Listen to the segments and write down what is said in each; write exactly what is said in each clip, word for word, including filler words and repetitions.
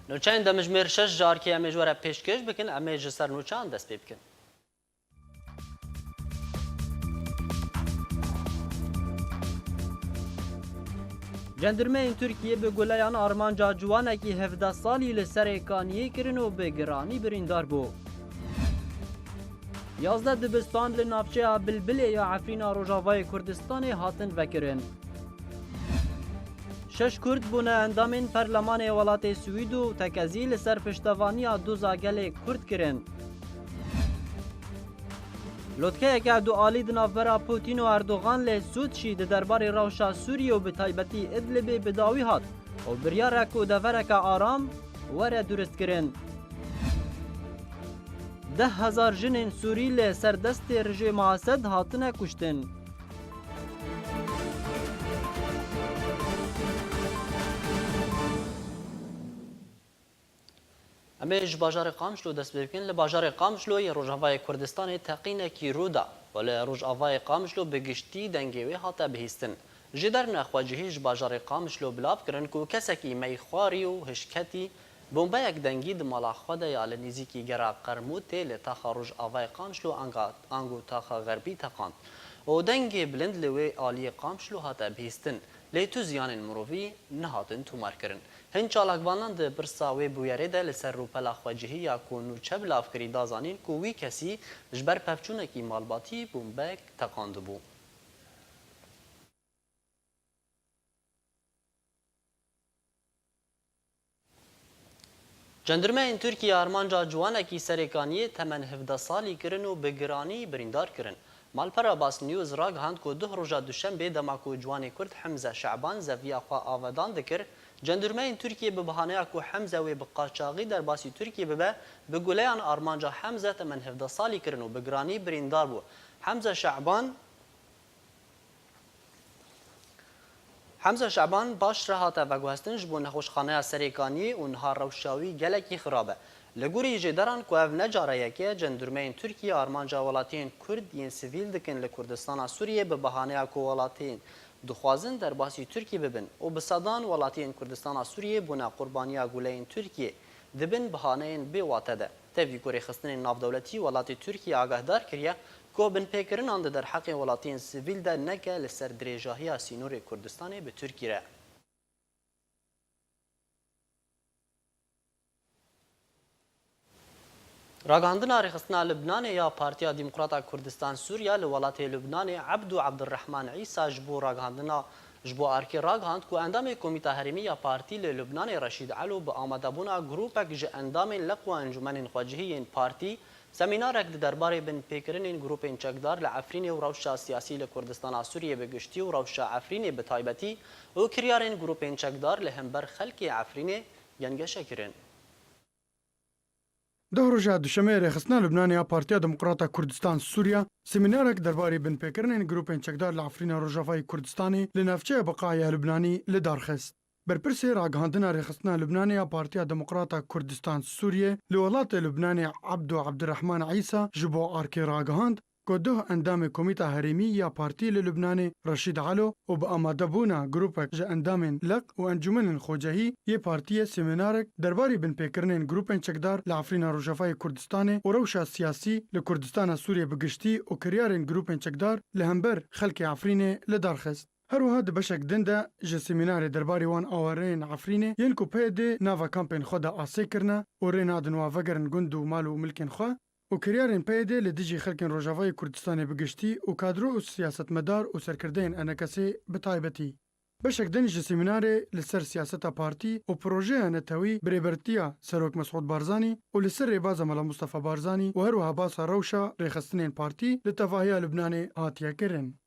Nûçeyên demjimêr şeş carkê em ê ji we re pêşkêş bikin, em ê ji ser nûçeyan dest pê bikin. Cendirmeyên Tirkiyê bi guleyan armanca ciwanekî hevdeh salî li Serê Kaniyê kirin û bi giranî birîndar bû. Yazdeh dibistan li navçeya Bilbilê ya Efrîna Rojavayê Kurdistanê hatin vekirin. Şeş Kurd bûne endamên perlemanê welatê Swîd û tekezî li ser piştevaniya doza gelê Kurd kirin. Lotkeyeke dualî di navbera Putin û Erdogan lê Sûtçî di derbarê rewşa Sûriyê û bi taybetî Idlibê bi dawî hat û biryar e ku devereke aram were duristkirin. Deh hezar jinên Sûrî li ser destê rejîma Esed hatine kuştin. Em ê ji bajarê Qamişlo dest pê bikin. Li bajarê Qamişlo yê Rojavayê Kurdistanê teqînekî rû da û li Rojavayê Qamişlo bi giştî dengê wê hate bihîstin. Ji derve xwecihî ji bajarê Qamişlo bilav kirin ku kesekî meyxwarî û hişketî bombeyek dengî di mala xwe de ya li nêzîkî gera Qermûtê li taxa Rojavayê Qamişlo anga, ango taxa Xerbî teqand û dengê bilind li wê aliyê Qamişlo hate bihîstin, lê tu ziyanên mirovî nehatin tomarkirin. Hin çalakvanan di pirsa wê bûyerê de li ser rûpela xwecihî ya ku nûçe bilav kirî da zanîn ku wî kesî ji ber pevçûnekî malbatî bombeyek teqandibû. Cendirmeyên Tirkiyê armanca ciwanekî Serê Kaniyê temen hevdeh salî kirin û bi giranî birîndar kirin. Malpera Bas News ragihand ku duh roja duşembê dema ku ciwanê Kurd Hemze Şaban zeviya xwe avedan dikir, cendirmeyên Tirkiyê bi bahaneya ku Hemze wê bi qaçaxî derbasî Tirkiyê bibe, bi guleyan armanca Hemze temen hevdeh salî kirin û bi giranî birîndar bû. Hemze Şaban Hemze Şaban baş re hate veguhestin ji bo nexweşxaneya Serê Kaniyê û niha rewşa wî gelekî xirab e. Li gorî jêderan ku ev ne cara yekê ye, cendirmeyên Tirkiyê armanca welatiyên Kurd yên sivîl dikin li Kurdistana Sûriyê bi bahaneya ku welatiyên dixwazin derbasî Tirkiyê bibin û bi sedan welatiyên Kurdistana Sûriyê bûne qurbaniya guleyên Tirkiyê di bin bahaneyên bêwate de. Tevî ku rêxistinên navdewletî welatê Tirkiyê agahdar kiriye ku binpêkirinan di derheqê welatiyên sivîl de neke li ser dirêjahiya sînorê Kurdistanê bi Tirkiyê re. Ragihandina Rêxistina Lubnanê ya Partiya Demokrata Kurdistan Sûriya li welatê Lubnanê Ebdû Ebdurrehman Îsa ji bo ragihandina ji bo Arkê ragihand ku endamê Komîta Herêmî ya Partî li Lubnanê Reşîd Elo bi amadebûna grûpek ji endamên leq û encûmenên xwecihî yên partî semînarek di derbarê binpêkirinên grûpên çekdar li Efrînê û rewşa siyasî li Kurdistana Sûriyê bi giştî û rewşa Efrînê bi taybetî û kiryarên grûpên çekdar li hember xelkê Efrînê gengeşe kirin. Duh roja duşemê Rêxistina Lubnanê ya Partiya Demokrata Kurdistan Sûriya semînarek derbarê binpêkirinên grûpên çekdar li Efrîna Rojavayê Kurdistanê li navçeya Biqaya Lubnanî li dar xist. Berpirsê ragihandina Rêxistina Lubnanê ya Partiya Demokrata Kurdistan Sûriye li welatê Lubnanê Ebdo Ebdirehman Îsa ji bo Arkê ragihand ku duh endamê Komîta Herêmî ya Partî li Lubnanê Reşîd Elo û bi amadebûna grûpek ji endamên leq û encûmenên xwecehî yê partiyê semînarek derbarê binpêkirinên grûpên çekdar li Efrîna Rojavayê Kurdistanê û rewşa siyasî li Kurdistana Sûriye bi giştî û kiryarên grûpên çekdar li hember xelkê Efrînê li dar xist. Her wiha di beşek din de ji semînarê derbarê wan awareyên Efrînê yên ku P Y D nava kampên xwe de asê kirine û rê nadin wa vegerin gund û mal û milkên xwe û kiryarên P Y D li dijî xelkên Rojavayê Kurdistanê bi giştî û kadro û siyasetmedar û serkirdeyên E N K S'ê bi taybetî. Beşek din ji semînarê li ser siyaseta partî û projeya netewî bi rêbertiya Serok Mesûd Barzanî û li ser rêbaza Mela Mustafa Barzanî û her wiha basa rewşa rêxistinên partî li tevahiya Lubnanê hatiye kirin.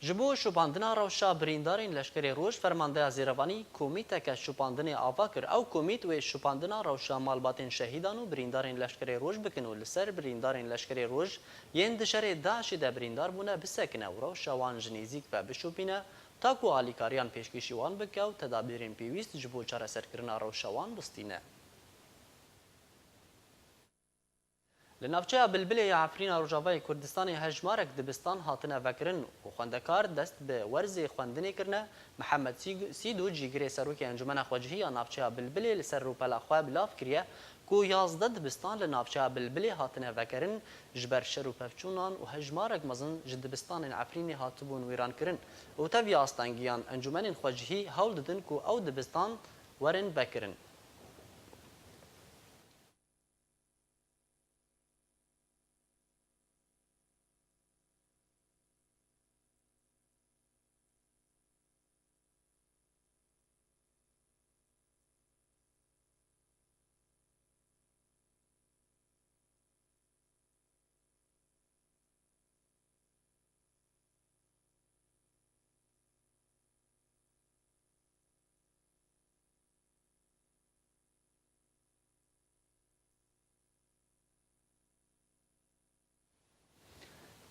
Ji bo şopandina rewşa birîndarên Leşkerê Roj, Fermandeya Zêrevanî komîteke şopandinê ava kir. Ew komît wê şopandina rewşa malbatên şehîdan û birîndarên Leşkerê Roj bikin û li ser birîndarên Leşkerê Roj yên di şerê DAIŞê de birîndar bûne bisekine û rewşa wan ji nêzîk ve bişopîne, ta ku alîkariyan pêşkêşî wan bike û tedabîrên pêwîst ji bo çareserkirina rewşa wan bistîne. Li navçeya Bilbilê ya Efrîna Rojavayê Kurdistanê hejmarek dibistan hatine vekirin û xwendekar dest bi werzê xwendinê kirine. Mihemed Sîg-, Sîd û cîgirê serokê Encûmena Xwecihî ya navçeya Bilbilê li ser rûpela xwe bilav kiriye ku yazdeh dibistan li navçeya Bilbilê hatine vekirin, ji ber şer û pevçûnan û hejmarek mezin ji dibistanên Efrînê hatibûn wîrankirin û tevî astengiyan encûmenên xwecihî hewl didin ku ew dibistan werin vekirin.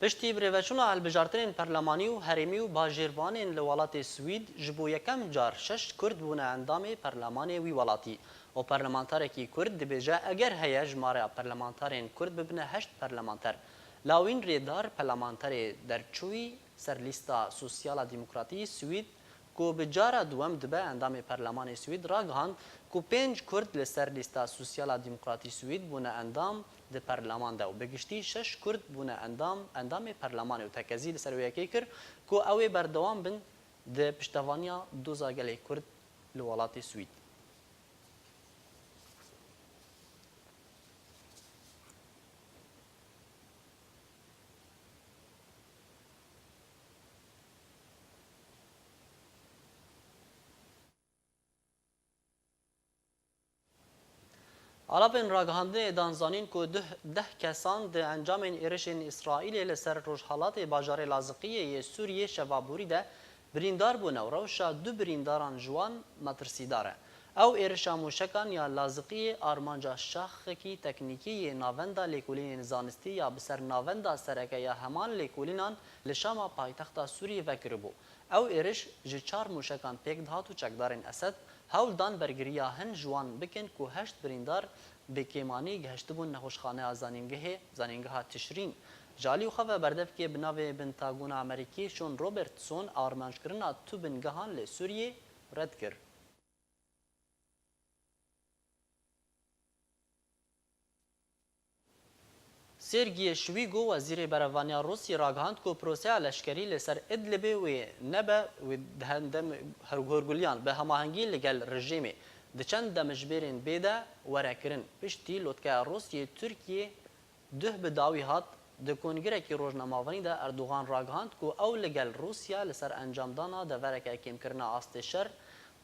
Piştî birêveçûna hilbijartinên perlemanî û herêmî û bajêrvanên li welatê Swîd, ji bo yekem car şeş Kurd bûne endamê perlemanê wî welatî. Û perlemantarekî Kurd dibêje, eger heye, jimara perlemantarên Kurd bibine heşt perlemanter. Lawîn Rêdar, perlemanterê derçûyî, ser lîsta Sosyala Demokratî Swîd, ku bi cara duwem dibe endamê Perlemanê Swîd, ragihand ku pênc Kurd li ser lîsta Sosyala Demokratî Swîd bûne endam di perleman de û bi giştî şeş Kurd bûne endam, endamê perlemanê û tekezî li ser wê yekê kir ku ew ê berdewam bin di piştevaniya doza gelê Kurd li welatê Swîd. Alavên ragihandinê dan zanîn ku duh, deh kesan di encamên êrişên Îsraîlê li ser rojhelatê bajarê Laziqiyê yê Sûriyê şeva borî de birîndar bûne û rewşa du birîndaran ji wan metirsîdar e. Ew êrişa mûşekan ya Laziqiyê armanca şaxekî teknîkî yê Navenda Lêkolînên Zanistî ya bi ser navenda sereke ya heman lêkolînan li Şama paytexta Sûriyê vekiribû. Ew êriş ji çar mûşekan pêk dihat û çekdarên Esed hewl dan bergiriya hin ji wan bikin ku heşt birîndar bi kêmanî gihiştibûn nexweşxaneya zanîngehê, zanîngeha Tişrîn. Ji alî xwe ve berdevkê bi navê Pentagona Amerîkî Sean Robertson armanckirina tu bingehan li Sûriyê red kir. Sergî Şwîgo, wezîrê berevaniya Rûsî, ragihand ku proseya leşkerî li ser Idlibê wê nebe, wê di hendem her-, horgulîyan bi hemahengî li gel rejîmê di çend demjimêrên bê de were kirin. Piştî lotkeya Rûsiyê Tirkiyê duh bi dawî hat. Di kongirekî rojnamevanî de Erdogan ragihand ku ew li gel Rûsya li ser encamdana devereke kêmkirina astê şer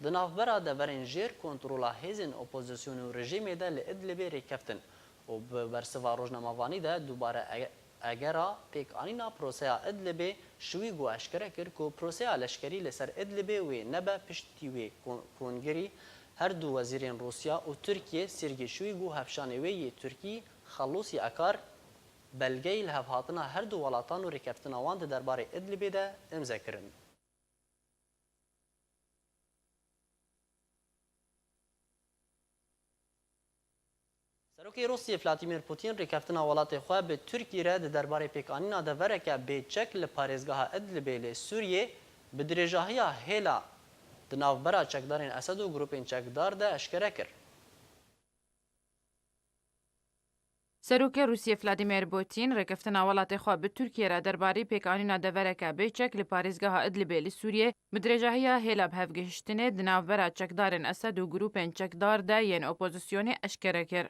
di navbera deverên jêr kontrola hêzên opozîsyon û rejîmê de li Idlibê rêkeftin û bi bersiva rojnamevanî de dubare e-, egera pêkanîna proseya Idlibê Şwîgo eşkere kir ku proseya leşkerî li ser Idlibê wê nebe. Piştî wê kon-, kongirî her du wezîrên Rûsya û Tirkiyê Sirgî Şwîgo hevşanê wê yê Tirkî Xelûsî Akar belgeyî lihevhatina her du welatan û rêkeftina wan di derbarê Idlibê de îmze kirin. Serokê Rûsiyê Vladimir Putin rêkeftina welatê xwe bi Tirkî re di derbarê pêkanîna devereke bê çek li parêzgeha Idlibê li Sûriyê bi dirêjahiya hêla di navbera çekdarên Esed û grûpên çekdar de eşkere kir. Serokê Rûsiyê Vladimir Putin rêkeftina welatê xwe bi Tirkiyê re derbarî pêkanîna devereke bê çek li parêzgeha Idlibê li Sûriyê bi dirêjahiya hêla bi hev gihiştinê di navbera çekdarên Esed û grûpên çekdar de yên opozisyonê eşkere kir.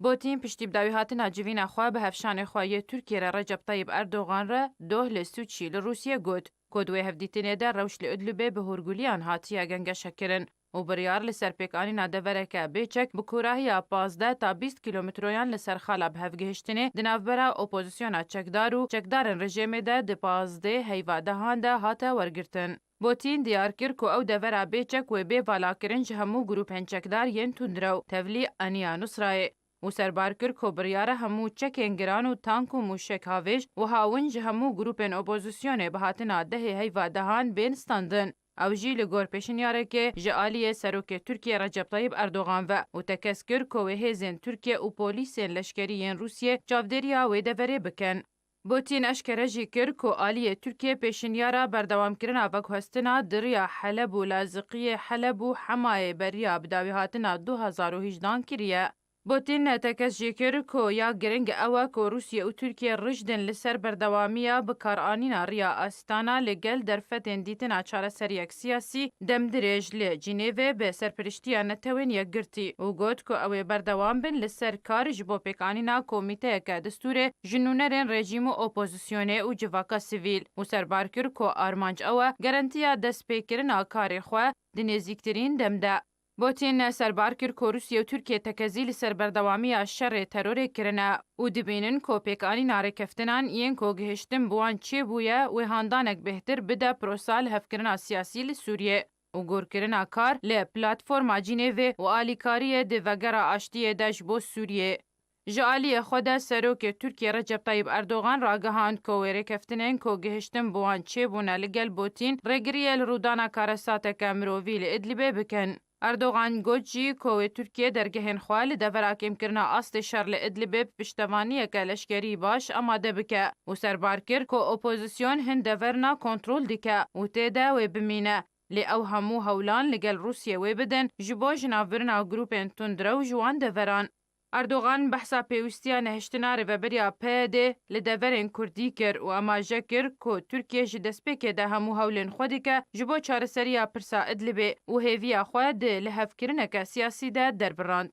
Putin piştî bi dawîhatina civîna xwe bi hevşanê xwe yê Tirkiyê re Recep Tayyip Erdogan re doh li Sûçî li Rûsiyê got ku di wê hevdîtinê de rewş li Idlibê bi hûrguliyan hatiye gengeşekirin û biryar li ser pêkanîna devereke bê çek bi kûrahiya pazdeh ta bîst kîlometroyan li ser xala bi hev gihiştinê di navbera opozisyona çekdar û çekdarên rejîmê de di pazdeh heyva dehan de hate wergirtin. Putin diyar kir ku ew devera bê çek wê bê valakirin ji hemû grûpên çekdar yên tundrew tevlî Eniya Nusrayê û serbar kir ku biryar e hemû çekên giran û tank û mûşek havêj û hawin ji hemû grûpên opozisyonê bi hatina dehê heyva dehan bên standin. Ew jî li gor pêşinyarekê ji aliyê Serokê Tirkiyê Recep Tayyip Erdogan ve û tekez kir ku wê hêzên Tirkiye û polîsên leşkerî yên Rûsiyê çavdêriya wê deverê bikin. Putin eşkere jî kir ku aliyê Tirkiye pêşinyara berdewamkirina veguhestina di riya Heleb û Laziqiyê Heleb û Hemayê beriya bidawîhatina du hezar û hejdehan kiriye. Putin tekez jî kir ku ya giring ew e ku Rûsye û Tirkiye rijdin li ser berdewamiya bikaranîna riya Astana li gel derfetên dîtina çareseriyek siyasî demdirêj li Cinêvê bi serpiriştiya Netewên Yekgirtî û got ku ew ê berdewam bin li ser kar ji bo pêkanîna komîteyeke destûrê ji nûnerên rejîm û opozisyonê û civaka sivîl û serbar kir ku armanc ew e garantiya destpêkirina karê xwe di nêzîktirîn dem de. Putin serbar kir ku Rûsya û Tirkiye tekezî li ser berdewamiya şerê terorê kirine û dibînin ku pêkanîna rêkeftinan yên ku gihiştin bi wan çêbûye wê handanek bêhtir bide prosa lihevkirina siyasî li Sûriyê û gorkirina kar li platforma Cinêvê û alîkariyê di vegera aştiyê de ji bo Sûriyê. Ji aliyê xwe de Serokê Tirkiye Recep Tayyip Erdogan ragihand ku wê rêkeftinên ku gihiştin bi wan çêbûne li gel Putin rêgiriyê li rûdana karesateke mirovî li Idlibê bikin. Erdogan got jî ku wê Tirkiye dergehên xwe li devera kêmkirina astê şer li Idlibê bi piştevaniyeke leşkerî baş amade bike û serbar kir ku opozisyon hin deverna kontrol dike û tê de wê bimîne. Lê ew hemû hewlan li gel Rûsiyê wê bidin ji bo jinavbirina grûpên tundrew ji wan deveran. Erdogan behsa pêwîstiya nehiştina rêveberiya P Y D'ê li deverên Kurdî kir û amaje kir ku Tirkiye ji destpêkê de hemû hewlên xwe dike ji bo çareseriya pirsa Idlibê û hêviya xwe di lihevkirineke siyasî de derbirand.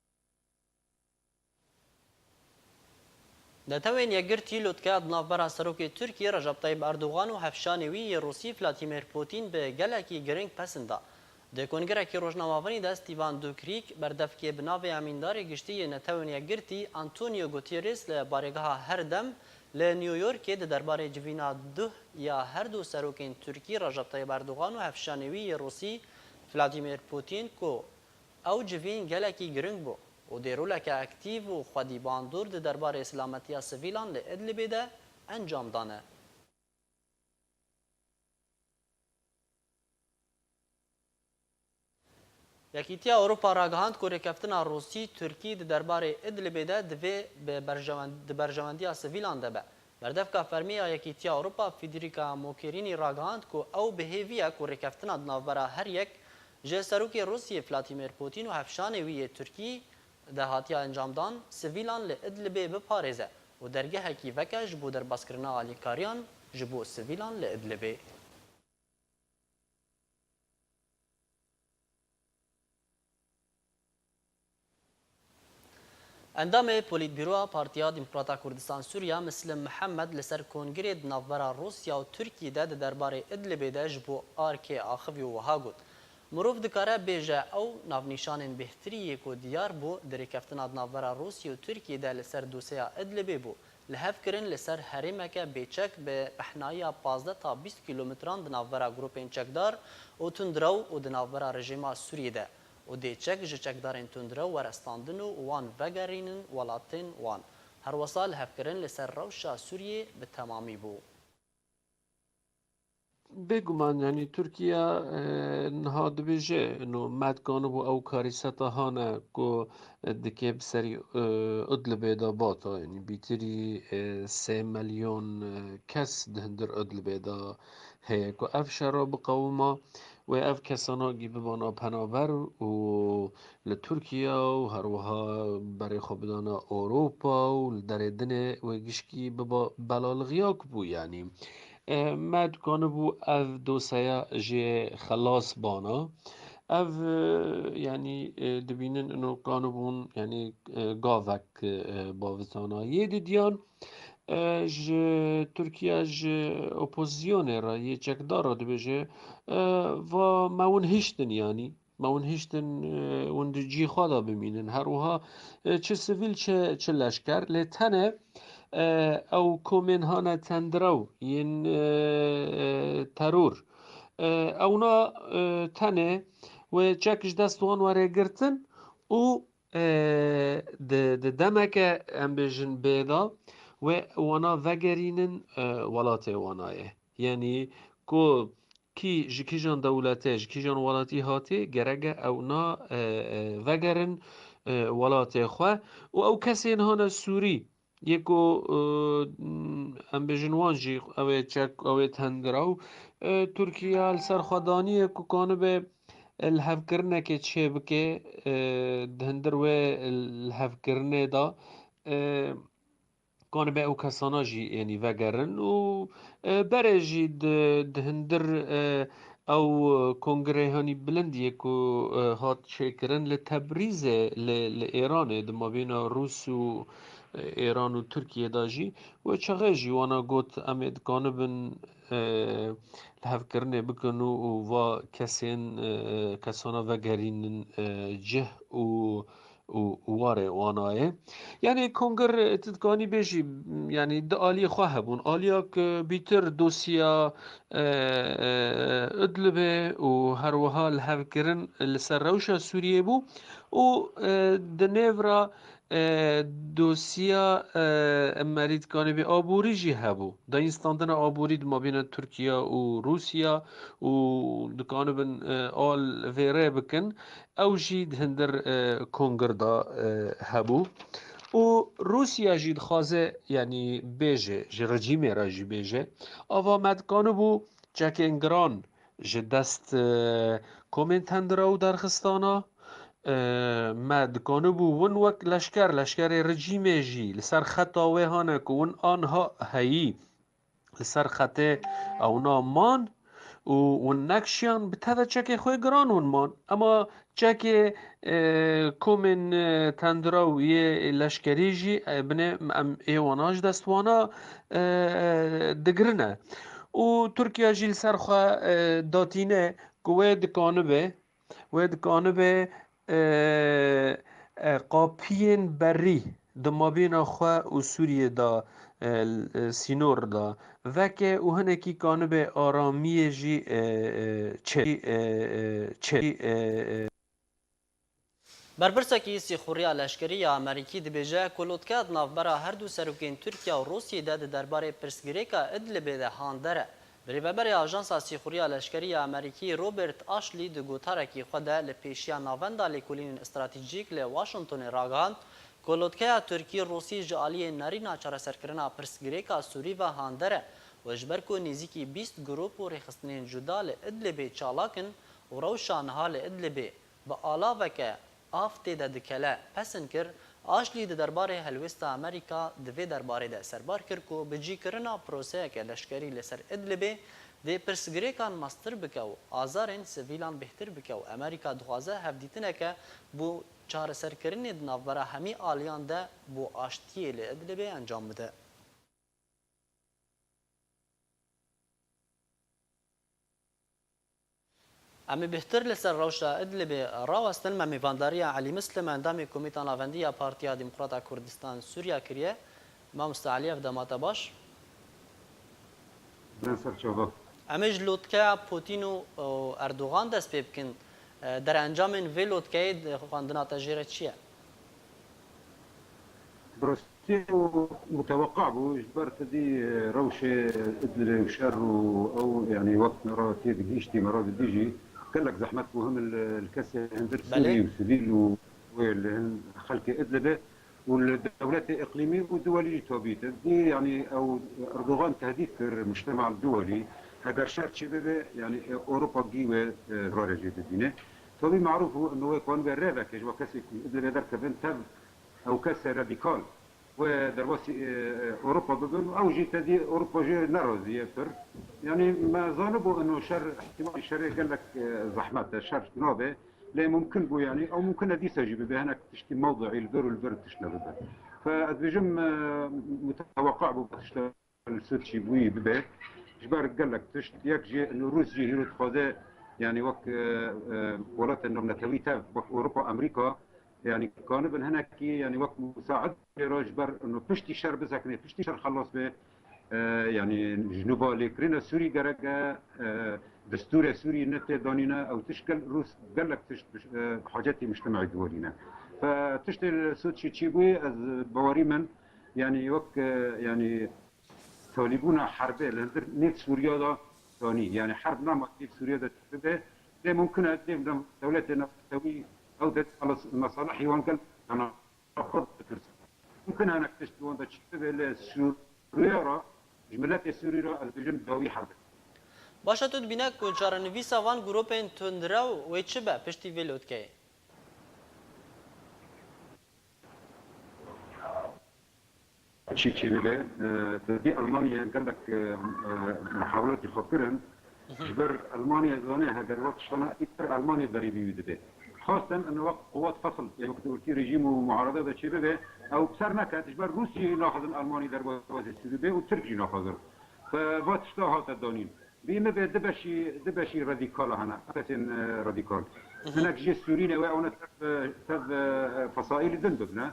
Netewên Yekgirtî lûtkeya di navbera Serokê Tirkiyê Recep Tayyip Erdogan û hevşanê wî yê Rûsî Vladimir Putin bi gelekî giring pesn da. Di kongrekî rojnamevanî de Stîvan Dukrik, berdevkê bi navê Emîndarê Giştî yê Netewên Yekgirtî Antonio Guterres li barêgeha Her Dem li New Yorkê di derbarê civîna duh ya her du serokên Tirkî Recep Tayyip Erdogan û hevşanê wî yê Rûsî Vladimir Putin ku ew civîn gelekî giring bû û dê roleke aktîv û xwedî bandor di derbarê silametiya sivîlan li Idlibê de encam dane. Yekîtiya Ewropa ragihand ku rêkeftina Rûsî-Tirkî di derbarê Idlibê de divê bi berjewen-, di berjewendiya sivîlan de be. Berdevka fermî ya Yekîtiya Ewropa Federica Mogherini ragihand ku ew bi hêvî ye ku rêkeftina di navbera her yek ji Serokê Rûsiyê Vladimir Putin û hevşanê wî yê Tirkî de hatiye encamdan, sivîlan li Idlibê biparêze û dergehekî veke ji bo derbaskirina alîkariyan ji bo sivîlan li Idlibê. Endamê Polîtbîroya Partiya Demokrata Kurdistan Sûriya Mislim Mihemed li ser kongrê di navbera Rûsya û Tirkiyê de di derbarê Idlibê de ji bo arkê axivî û wiha got, Mirov dikare bêje ew navnîşanên bêhtirî yê ku diyar bû di rêkeftina di navbera Rûsya û Tirkiyê de li ser doseya Idlibê bû, li hev kirin li ser herêmeke bêçek bi pehnayiya pazdeh ta bîst kîlometran di navbera grûpên çekdar û tundrew û di navbera rejîma Sûriyê de û dê çek ji çekdarên tundrew were standin û wan vegerînin welatên wan. Herwesa li hev kirin li ser rewşa Sûriyê bi temamî bû. Bêguman, yanî Tirkiye, e, niha dibêje, ino me dikanibû ew karîseta hane ku, e, dikê bi serî, e, Idlibê de bata, yanî bîtirî, e, sê milyon, e, kes di hundir Idlibê de heye ku ev şera biqewima, wê ev kesana gî bibana penaber û li Tirkiye û herwiha berê xwe bidana Ewropa û li derê dinê wê gişkî biba belalixiyek bû, yanî. E, me dikanibû ev doseya jê xelas bana. Ev, e, yanî, e, dibînin ino kanibûn, yanî, e, gavek, e, bavitana. Yê didiyan, e, ji Tirkiye, ji opozisyonê re, yê çekdar re dibêje, e, va me hûn hiştin, yanî. Me hûn hiştin, e, hûn di cî xwe de bimînin. Her wiha, e, çi sivîl, çi, çi leşker. Lê tenê, e, ew komên hane tendrew yên, e, e, teror. E, ewna, e, tenê wê çek ji dest wan were girtin û, e, di, di demeke, em bêjin, bê de wê wana vegerînin, e, welatê wana ye. Yanî ku kî ji kîjan dewletê, ji kîjan welatî hatî, gerek e ewna, e, e, vegerin, e, welatê xwe. Û ew kesên hane Sûrî, yê ku, e, em bêjin wan jî, ew ê çek, ew ê tendira û, e, Tirkiye li ser xwe daniye ku kanibe, e, lihevkirinekê çêbike, e, di hindir wê lihevkirinê de, e, kanibe ew kesana jî, yanî vegerin û, e, berê jî di, di hindir, e, ew, e, kongreyê hanî bilind yê ku, e, hat çêkirin li Tebrîzê, li, li Êranê, di mabêna Rûs û, e, Êran û Tirkiye de jî. Wê çaxê jî wana got, em ê dikanibin, e, lihevkirinê bikin û, û va kesên, e, kesana vegerînin, e, cih û û, û warê wana ye. Yanî kongir, e, tu dikanî bêjî, yanî di aliyê xwe hebûn. Aliya ku bîtir dosya, e, e, Idlibê û her wiha lihevkirin li ser rewşa Sûriyê bû û, e, di nêv re, e, dosya, e, em merî dikanê bê aborî jî hebû. Dayînstandina aborî di mabêna Tirkiye û Rûsya û dikanibin, e, al vê rê bikin. Ew jî di hindir, e, kongir de, e, hebû. Û Rûsya jî dixwaze, yanî bêje, ji rejîmê re jî bêje, ava me dikanibû çekên giran ji dest, e, komên tendira û derxistana, e, me dikanibû win wek leşker, leşkerê rejîmê jî li ser xeta wê hane ku win anha heyî li ser xetê ewna man û win nekşiyan, bi teve çekê xwe giran win man. Ema çekê, e, komên, e, tendira û yê leşkerî jî, e, binê em ê wana ji dest wana, e, digirine. Û Tirkiye jî li ser xwe, e, datîne ku wê dikanibe, wê dikanibe, e, e, qapiyên berî di mabêna xwe û Sûriyê de, e, l-, e, sînor de veke û hinekî kanibe aramiyê jî, e, e, çê, e, e, çê, e, e. Berpirsekî Sîxuriya Leşkerî ya Amerîkî dibêje ku lotkeya di navbera her du serokên Tirkiye û Rûsiyê de di derbarê pirsgirêka Idlibê de hander e. Birêveberê Ajansa Sîxuriya Leşkerî ya Amerîkî Robert Ashley di gotarekî xwe de li pêşiya Navenda Lêkolînên Stratejîk li Washingtonê ragihand ku lotkeya Tirkî-Rûsî ji aliyê nerîna çareserkirina pirsgirêka Sûrî ve hander e û ji ber ku nêzîkî bîst grûp û rêxistinên cuda li Idlibê çalak in û rewşa niha li Idlibê bi alaveke av tê de dikele, pesn kir, Ashley di derbarê helwêsta Amerîka di vê derbarê de serbar kir ku bi cîkirina proseyeke leşkerî li ser Idlibê dê pirsgirêkan mestir bike û azarên sivîlan bêhtir bike û Amerîka dixwaze hevdîtineke bo çareserkirinê di navbera hemî aliyan de bo aştiyê li Idlibê encam bide. Em ê bêhtir li ser rewşa Idlibê rawestin. Me mêvandariya Elî Mislim, endamê Komîta Navendî ya Partiya Demokrata Kurdistan Sûriya kiriye. Mamoste Elî, ev dema te baş. Bin ser çava. Em ê ji lotkeya Putin û, û Erdogan dest pê bikin. E, derencamên vê lotkeyê di xwendina te jê re çi ye? Bi rastî û muteweqa bû, ji ber tu dî, e, rewşê Idlibê û şer û ew, yanî wek me re tê digihîştî, me re didî jî gelek zehmet bû, him li, li kesê hundir Belê. Sûrî û sivîl û wê li hin xelkê Idlibê û li dewletê iqlîmî û duwelî jî tabî. Tu dî, yanî ew Erdogan tehdît kir mujtema duwelî, eger şer çê bibe, yanî, e, Ewropa gî wê, e, zararê jê bibîne. Tabî marûf bû, em wê kanibe rê veke ji we kesê ku Idlibê derkevin tev ew kesê radîkal wê derbasî, e, e, Ewropa bibin û ew jî tedî Ewropa jê nerazî ye pir. Yanî me zanibû ino şer, îhtîmalî şerê gelek, e, zehmet e, şer nabe. Lê mumkin bû, yanî ew mumkin e dîsa jî bibe, hinek tiştî mewduî li vir û li vir tişt nebibe. Fe ez dibêjim, e, muteweqa bû tişta li Soçî bûyî bibe. Ji ber gelek tişt, yek jî ino Rûs jî hîro dixwaze, yanî wek, e, e, welatên navnetewî tev, wek Ewropa, Amerîka, yanî kanibin hinekî, yanî wek musaid jê re ji ber ino piştî şer bisekine, piştî şer xelas be, e, yanî ji nû ve lêkirina Sûrî gerek e, e, destûrê Sûrî ne tê danîne, ew tişt gel-, Rûs gelek tişt, e, hacetî mujtemeyê duwelî ne. Fe tiştê li Soçî çî bûyî, ez bawerî min, yanî wek, e, yanî talîbûna herbê li hundir nêv Sûriya de, Danî. Yani herb nama li Sûriye de çêbibe, lê mumkin e dê dewletê navnetewî ew de mesalihî wan gel, yani, xwe dikir. Mumkin e hinek tişt wan de çêbibe, lê Sûriye re, ji miletê Sûrî re ez bêjim dawî herb e. Baş e, tu dibîne ku çarenivîsa van grûpên tundrew wê çi be piştî vê lotkeyê? Çi çêbibe, e, di Almanyayê gelek, e, e, muhawelatî xwe kirin. Ji ber Almanya zane heger wek tiştana îtir Almanya berî vî wî dibe. Xwestin in wek quwet fesil, ê wek di ortî rejîm û muarede de çêbibe, ew bi ser neket, ji ber Rûsya naxwazin Almanya derbasî Sûrî be û Tirk jî naxwazin. Bi va tişta hate danîn. Bi me ve du beşî, du beşî radîkal hene, kesên, e, radîkal. Hinek jê Sûrî ne we, ew ne tev, tev, e, fesaîlî din bibne.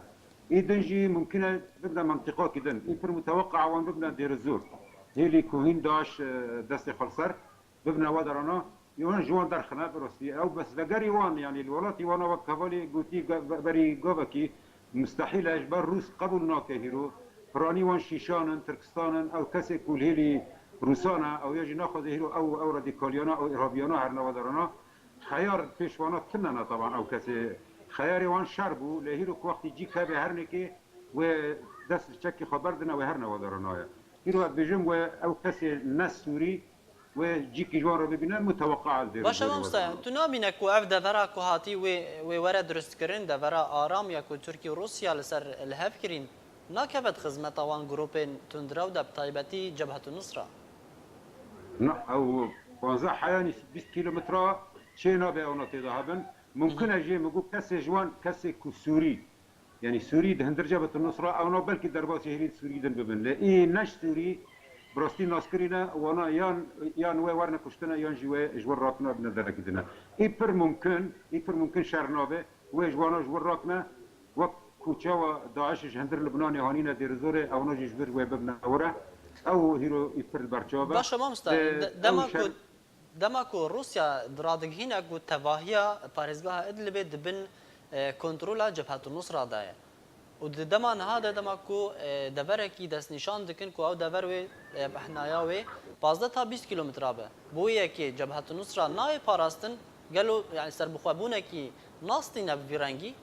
Ê din jî mumkin e bibne mentiqakî din. Ê pir muteweqqa wan bibne Dêrizor. Hêlî ku hîn DAIŞ, e, destê xwe li ser bibne we derana, ê wan ji wan derxine bi rastî. Ew bes vegerî wan, yanî li welatî wana wek hevalî gotî ge-, be-, berî gavekî mustehîl e, ji ber Rûs qebûl nake hîro. Piranî wan şîşan in, Tirkistan in, ew kesê ku li hêlî Rûsan e, ew ya jî naxwaze hîro ew, ew radîkaliyana, ew îrhabiyana herne we derana. Xeyar pêş wana tune ne taban ew kesê. Xeyarê wan şer bû, lê hîro ku wextî cîk hebe her nekê wê dest li çekê xwe berdine, wê her newe deranaye. Hîro ez bêjim wê ew kesê ne Sûrî, wê cîkî ji wan re bibîne, muteweqa ez dê Baş e, wê mamoste, deran. Tu nabîne ku ev devera ku hatî wê, wê were durustkirin, devera aram ya ku Tirkî û Rûsya li ser li hev kirîn, nakeve di xizmeta wan grûpên tundrew de, bi taybetî Cebhetu Nusra? Na, ew panzdeh heyanî bîst kîlometre çê nabe ew na têda hebin. Mumkin e jê min got kesê ji wan, kesê ku Sûrî, yanî Sûrî di hundir Cebhetu Nusra, ew na belkî derbasî hêlî Sûrî din bibin. Lê ê ne ji Sûrî, bi rastî naskirî ne, wana yan, yan wê werne kuştine, yan jî wê ji wir rakine bine derekî dine. Ê pir mumkin, ê pir mumkin şer nabe, wê ji wana ji wir rakine, wek ku çawa DAIŞ ji hundir Libnanê hanîne Dêrizorê, ewna jî ji vir wê bibine wir e. Ew hîro ê pir li ber çav e. Baş e, mamoste, Lê de-, ew dema şer ku, dema ku Rûsya radigihîne ku tevahiya parêzgeha Idlibê di bin, e, kontrola Cebhetu Nusra de ye. Û di dema niha de, dema ku, e, deverekî destnîşan dikin ku ew dever wê, e, behnaya wê pazdeh ta bîst kîlometre be. Bo yekê Cebhetu Nusra nayê parastin, gelo, yani, serbixwebûnekî nastîne bi vî rengî?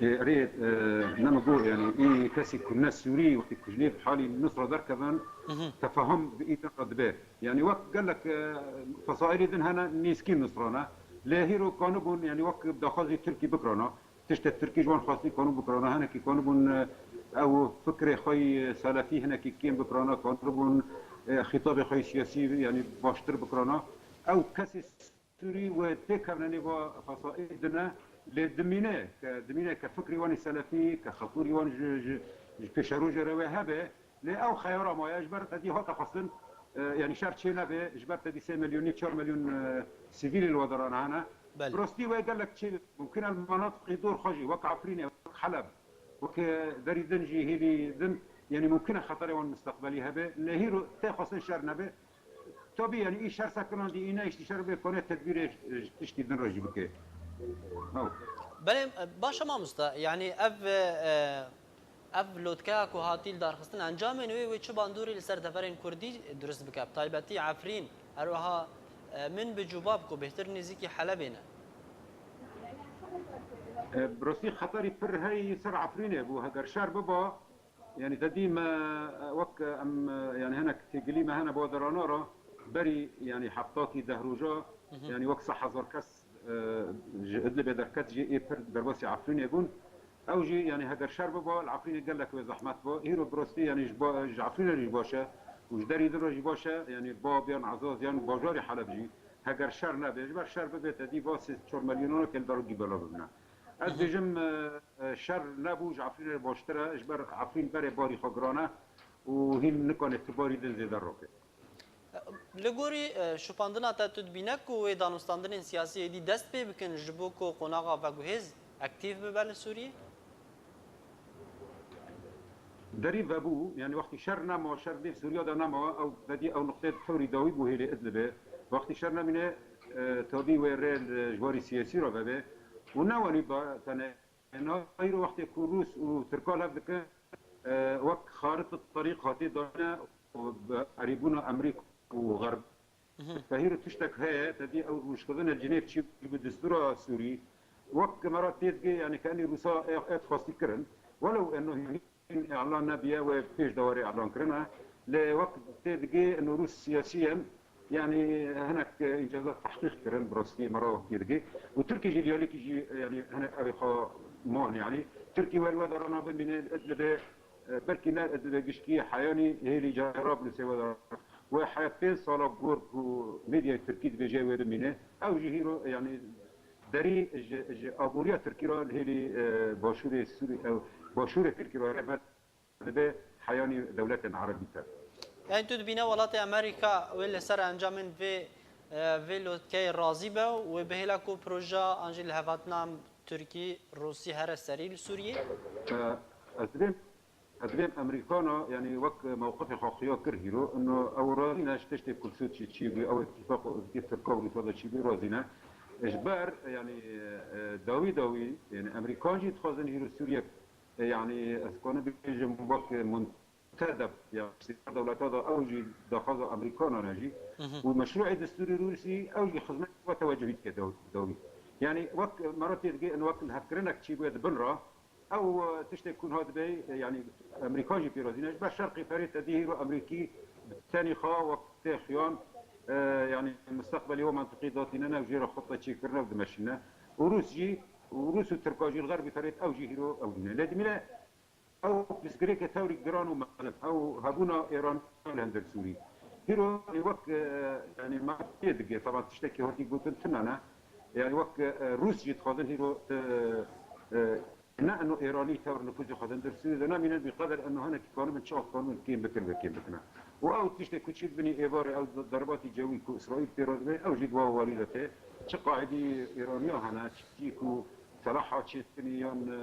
Ê, erê, e, ne min got, yani, ê kesî ku ne Sûrî, wextî ku ji nêv halî Nusra derkevin, Mhm. tefahum bi î din re dibe. Yani, wek gelek, e, fesaîlê din hene, nêzkî Nusra ne. Lê hîro kanibûn, yani, wek daxwazî Tirkî bikirana. Tiştê Tirkî ji wan xwestî kanûn bikirana, hinekî kanibûn, e, ew fikrê xwe yî selefî hinekî kêm bikirana, kanibûn, e, xîtabê xwe yî siyasî, yani, baştir bikirana. Ew kesê Sûrî wê têkevne nêva fesaîl dine, lê dimîne ke, dimîne ke fikrê wan î selefî, ke xeqûrî wan ji, ji, ji pêşerojê re wê hebe, lê ew xeyara maye, ji ber tedî hate xwestin, e, yani şer çê nebe, ji ber tedî sê milyonî, çar milyon, e, sivîlê li we derane hene. Belê. Bi rastî wê gelek çê mumkin e li menatiqê dor xwe jî, wek Efrînê, wek Heleb, wek, e, derî din jî, hêlî din, yani mumkin e xeterê wan misteqbelî hebe. Lê hîro tê xwestin şer nebe. Tabî, yani, î şer sekinandî, î nehiştî şer bê, kone tedbîrê ji tiştî din re jî bike. Ew. Belê, baş e mamoste. Yani ev, e, ev lotkeya ku hatî lidarxistin, encamên wê, wê çi bandorê li ser deverên kurdî dirust bike? Bi taybetî Efrîn, her wiha, e, Minbic û Bab ku bêhtir nêzîkî Helebê ne. E, bi rastî xeterî pir heyî ser Efrînê bû. Heger şer biba, yani, te dî me, e, wek, e, em, e, yani, hinek têgilî me hene bi derana re, berî, yani, heftatî deh roja, Mhm. yani, wek sed hezar kes, e, ji Idlibê derket jî ê pir derbasî Efrînê bûn. Ew jî, yani, heger şer biba, li Efrînê gelek wê zehmet ba. Hîro bi rastî, yani, ji ba-, ji Efrînê jî baş e û ji derî din re jî baş e, yani, Bab yan Ezaz yan bajarê Heleb jî, heger şer nebe, ji ber şer bibe, te dî va sê çar milyonan ke li derokî bela bibine. Ez Mhm. dibêjim, e, e, şer nebû, ji Efrînê baştir e, ji ber Efrîn berê barî xwe giran e û hîn nikane tu barî din zêde rake. Li gorî, e, şopandina te, tu dibîne ku wê danûstandinên siyasî êdî dest pê bikin ji bo ku qonaxa veguhêz aktîf bibe li Sûriyê? Derî vebû, yani wextî şer nema, şer nêv Sûriya de nema, ew vedî ew nuqtê tewrî dawî bû hêlê Idlibê. Wextî şer nemîne, e, tabî wê rê li ji warî siyasî re vebe. Û ne welî ba tenê, nayîro wextê ku Rûs û Tirka lev dikin, e, wek xarit terîq hatî dane, û bi erêbûna Amerîka û Xerb. Te hîro tiştek heye, te dî ew rûşxistina Cinêv çi bi destûra Sûrî. Wek me re tê digê, yanî kenî Rûsa ê, ê xwestî kirin. Welew eno hîn îlan nebiye, wê pêş de were îlan kirine. Lê wek tê digê eno Rûs siyasî yên, yanî hinek încazat tehqîq kirin, bi rastî me re wek tê digê. Û Tirkî jî diyalekî jî, yanî hinek ew ê xwe man, yanî Tirkî wer we de rana bimîne, Idlibê, e, belkî ne Idlibê gişkî, Heyanî hêlî Cerablûsê we de. Wê heya pênc sala gor ku medyayê Tirkî dibêje wê bimîne. Ew jî hîro, yanî derî ji, ji aboriya Tirkî re li hêlî, e, başûrê Sûrî-, e, başûrê Tirkî re rêber dibe heyanî dewletên Erebî te. Yanî tu dibîne welatê Amerîka wê li ser encamên vê, e, vê lotkeyê razî be û wê bihêle ku proja an jî lihevhatina Tirkî, Rûsî here serî li Sûriyê? E, ez dibêm, ez dibêm Amerîkana, yanî wek mewqifê xwe xuya kir hîro, ino ew razî ne ji tiştê ku li Sûriyê çî bû, ew îtîfaq û Tirka û Rûsa de çî bû, razî ne. Ji ber, yanî, e, dawî dawî, yanî Amerîkan jî dixwazin hîro Sûriyek, e, yanî ez kanim bêjim wek muntedeb, ya dewleta de ew jî daxwaza Amerîkana ne jî. Û meşrûê destûrî Rûsî ew jî xizmet we tewecihî dike daw-, dawî. Yanî wek me re tê digê, wek lihevkirinek çî bûye di bin re, ew, e, tiştê ku niha dibe, e, yanî Amerîka jî pêrazî ne. Ji ber şerqê perê te dî hîro Amerîkî bi tenî xwe wek tê xuyan, e, yanî misteqbelê wê mentiqî datîne ne û jê re xute çêkirine û dimeşîne. Û Rûs jî, û Rûs û Tirka jî li xerbî perê ew jî hîro ew dîne. Lê dimîne ew pirsgirêke tewrî giran û mezin, ew hebûna Êran li hundir Sûrî. Hîro wek, e, yanî me tê digê, taban tiştekî hatî gotin tune ne. Yanî wek, e, Rûs jî dixwazin hîro, e, e, ne eno Êranî tewr nifûzê xwe di hundir Sûrî de nemînin, bi qeder eno hinekî kanibin çi qas kanibin kêm bikin ve kêm bikine. Û ew tiştê ku çî dibinî êvarê ew derbatî cewî ku Îsraîl pê re dibe, ew jî di wa walî de tê. Çi qaîdî Êraniya hene, çi ku selaha çêdikinî yan, e,